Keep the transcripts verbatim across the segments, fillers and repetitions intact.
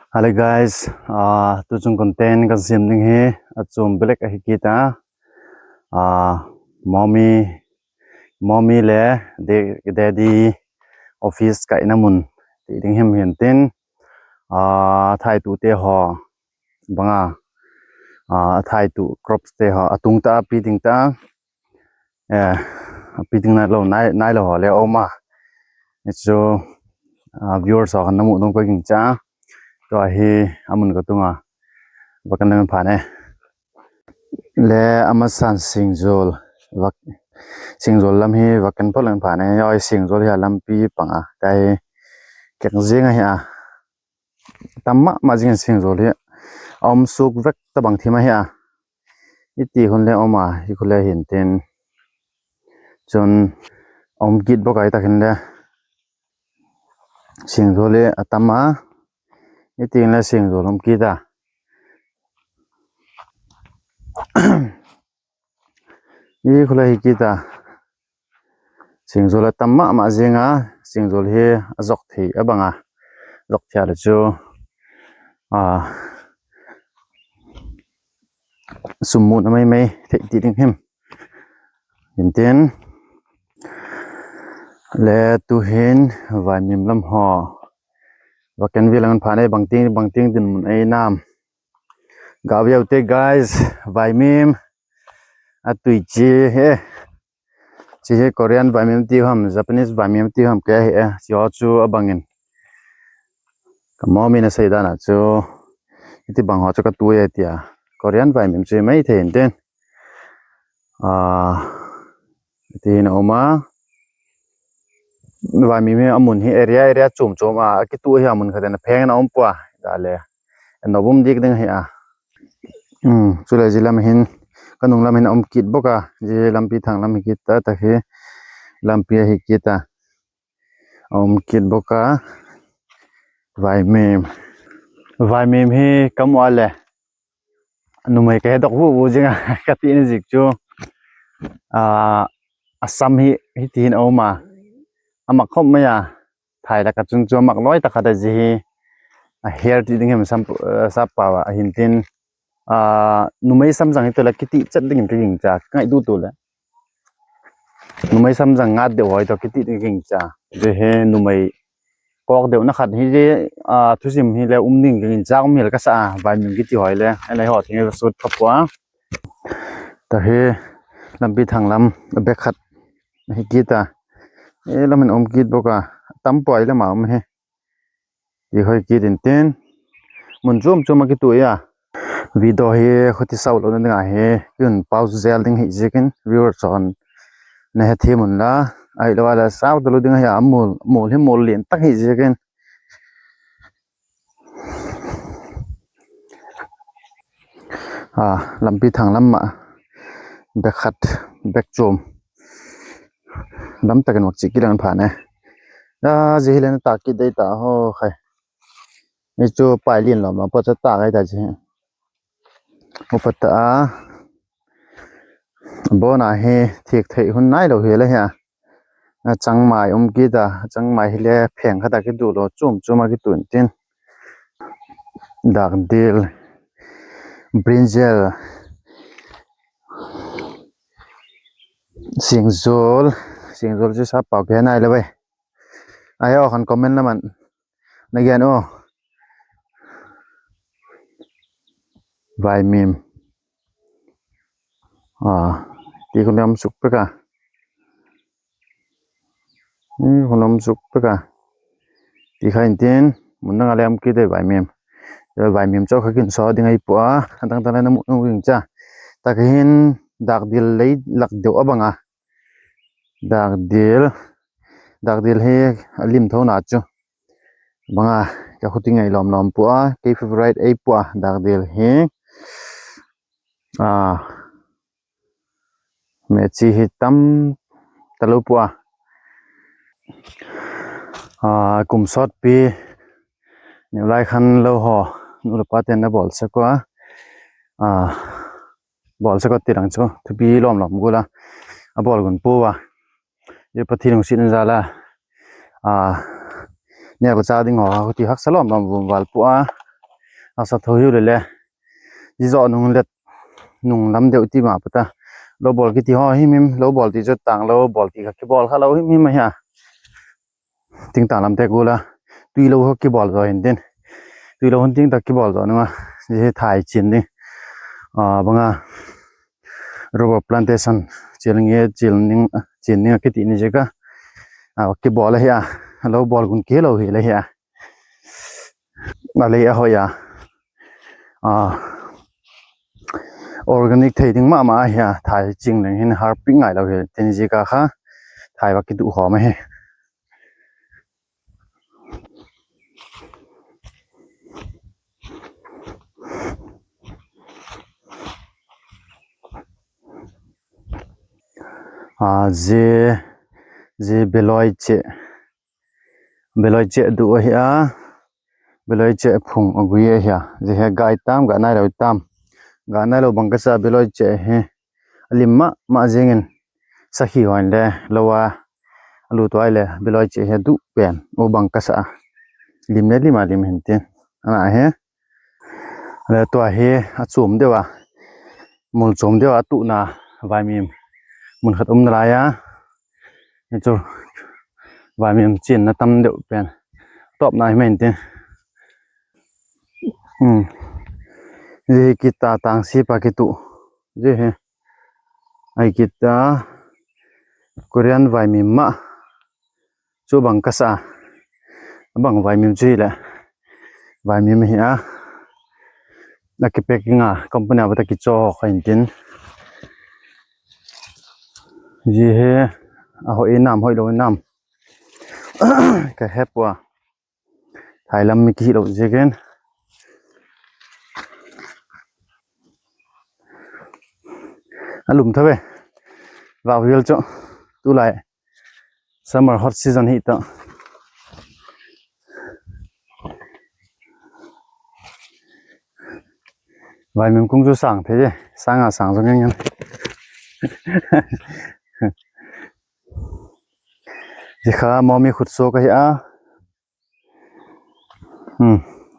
Hello guys, tuchung content ka siam ding hi a chuam belek ahi kit a, Momi, Momi le Daddy office kaina mun ti ding him hintin, thaitute haw bang a, thaituh cropste haw a tung ta a, pi ding ta a, pi ding nailo, nailo haw le um a, chu viewers haw khan na mu dong ka gingcha. Tua hi a mun ka tung a, va kan leng pha ne. Le a masan Singzual, Singzual lam hi va kan phot leng pha ne. Oi, Singzual hi a lampi pang a, tai kek ziang ahi a, tam ma ma zing in Singzual hi a um suk vek ta bang thim ahi a. I ti hun le um a, i khu le hintin, chun a um kit bawk a, i tak hin le Singzual hi a tam a, i ti hin le Singzual um kit a, i khu le hi kit a. Singzual a tam ma ma zing a, Singzual hi a zok thei a bang a, zok thei a le chu sum mut a mai mai thei ti ding him. Hintin, le tuhin Vaimim lam haw va kan vi lang pha ne, bangtiang bangtiang dinmun ei nam. Ga viaute guys, Vaimim a tui chi hi, chi hi Korean Vaimim ti ham, Japanese Vaimim ti ham ke hi e, chi haw chu a bang in ka Momi na sei dan a chu, i ti bang haw chu ka tui a tia, Korean Vaimim chu mai thei hintin, ti hin a um a. Vaimim hi a mun hi area area chuam chuam a a kitu hi a, mun khat in a pheng in a um pua, da le en nop um dik ding hi a. Chule zia lam hin, ka nung lam hin a um kit bawk a, zia lampi thang lam hi kit ta, tak hi lampi ahi kit a, a um kit bawk a. Vaimim, Vaimim hi ka mu a le numei ka hedok vu vu zing a, ka ti in zik chu, a sam hi hiti hin a um a, a mak khop mai a, thai lak ah chun chu a mak lawi tak khat a, zia hi a hair ti ding hem, sap pau a, a hintin, numei samzang hi tu leh kiti chet dingin ka gingcha, ka ngaitua tu leh numei samzang ngat deu haw hi tu kiti ding ka gingcha. Zia hi numei kawk deuna khat hi, zia thusim hi le um ding ka gingcha, um hel ka sa a, Vaimim kiti haw hi le en lai haw thing hi va sut kha pua. Tak hi lampi thang lam bek khat hi kit a, e lam in um kit bawk a, tam pua i lam a um hi. I hoi kit intin, mun chuam chuam a kitu a. Video hi khuti sau lona ding ahi, i hun pause zel ding hi ziakin viewer chaw'n na hethiam unla, ahilo a le sau talu ding ahi a, mual hi mual lian tak hi ziakin. Lampi thang lam ah bek khat, bek chuam lam tak in vak chia kit leng pha ne. Zia hi le na tâk kit dei ta haw khai. Hi chu pai lian lawm lawm pawt chu tâk ai ta zia hi. Upa ta a, bawn a hi thiak thei hun nailo hi le hi a. A changmai um kit a, a changmai hi le pheng khat a kitu lo, chuam chuam a kitu intin. Dâkdil, brinjal, singzual, singzual chu sap pau ke nai lo e. Ahi aw, khan comment lam ah na gen aw. Vaimim, ti khun le um suk pek a, khun um suk pek a. Ti kha intin, mun dang a le um kit e Vaimim. Vaimim chu kha kin saw ding ahi pua a, a dang dang le na mu nung ding cha. Tak hin dâkdil lei lak deu a bang a. Dâkdil, dâkdil hi a lim thona chu bang a, ka khuti ngai lawm lawm pua a, kei favourite ei pua a dâkdil hi. Mechi hi tam talu pua a. Kum sawtpi neu lai khan lo haw, nu leh pate'n na bawlsak ua, bawlsak ua ti lang chu thupi lawm lawm gual a, a bawl gun pua a. I Pathian lungsiatna jal a, nêk le châk ding haw khuti haksa lawm lawm vum val pua a. a sa tho hiu le le, i zo nung let nung lam deu ti ma pata, lo bawl kiti haw him him, lo bawl ti chu tâng lo bawl ti kha kibawl kha lo him him ahi a. Tingtâng lamte gual a, tui lo kha kibawl zaw hintin, tui lo hun tingtâng kibawl zaw nung a, zia hi thai chian ding, a, bang a, rubber plantation chian ding, chian ding a kiti ni ziak a, a, kibawl ahi a, lo bawl gun kilo hile ahi a. A lei a hoi a, a, organic thei ding ma ma ahi a, thai ching leng hin harpic ngailo hi tin ziak a kha, thai va kitu khawm ahi. A, zia, zia beloi che, beloi che du ahi a, beloi che phung a gui ahi a, zia hi gai tam, ga nailo tam, ga nailo bang ka sa beloi che hi, a lim ma ma zing in, sakhi haw in le lo a, a lut uai le beloi che hi a du pen u bang ka sa a, lim le lim a lim hintin, ana hi. Le tua hi a chuam deu a, mul chuam deu a tuna vaimim mun khat um nalai a, chu vaimim chianna tam deu pen tawpna hi mai intin, zia hi kit a tângsi pa kitu, zia hi ai kit a, Korean vaimim ma chu bang ka sa a, bang vaimim chu hileh, vaimim hi a, a kipacking a company a bata kichaw kha intin, zia hi a hoi nam hoi lo nam ka he pua, thai lam mi kihilo ziakin a lum tha ve, vak vial chu, tulai summer hot season hi ta, vaimim kung chu sâng thei e, sâng a sâng zong eng eng, zia kha mawmi khutsuak ahi a,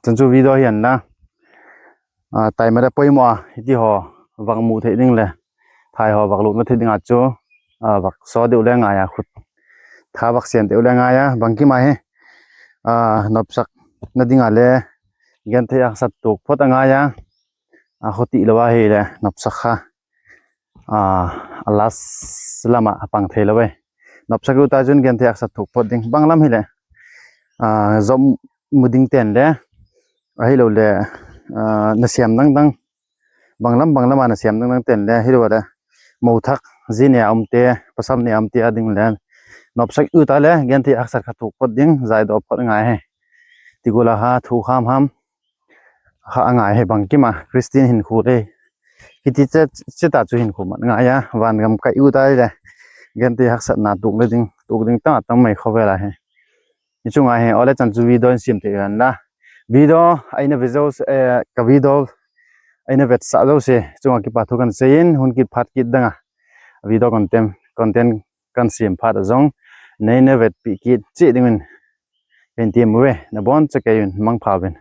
chan chu video hi an la, a, tai ma da poimaw a hiti haw vak mu thei ding le, thai haw vak lutna thei ding a chu, a, vak saw deu le ngai a, khut tha vak sêm deu le ngai a, bangkim a hi, a, nopsakna ding a le genthei haksat tuak phot a ngai a, a, khutilo a hile nopsak kha, a, a last lam ah a pang theilo e, nopsak u ta chun genthei haksat tuak phot ding, bang lam hileh, a, zop mu ding ten le, ahiloleh, a, nasêm dang dang, bang lam bang lam a nasêm dang dang ten le, ahiloleh mo thak, zi ne a umte, pasal ne a umte a ding le, nopsak u ta le genthei haksat kha tuak phot ding, zaidaw phot ngai hi, ti gual a kha thu kham ham kha a ngai hi, bangkim a Christian hinkhua le kiti chet a chu hinkhua mat ngai a, van gam kai u ta le genthei haksatna tuak le ding, tuak ding tam a tam mai khawvel a hi. Hi chung a hi, awle chan chu video in siam thei hen la, video a eina ve zo, ka video a eina vetsah zosia chung a kipakthu kan sei in, hun kit phat kit dang a video content, content kan siam phat a zong nei na vetpi kit chiat dingin ka hin tiam uve, na bawn cha kei un mangpha un.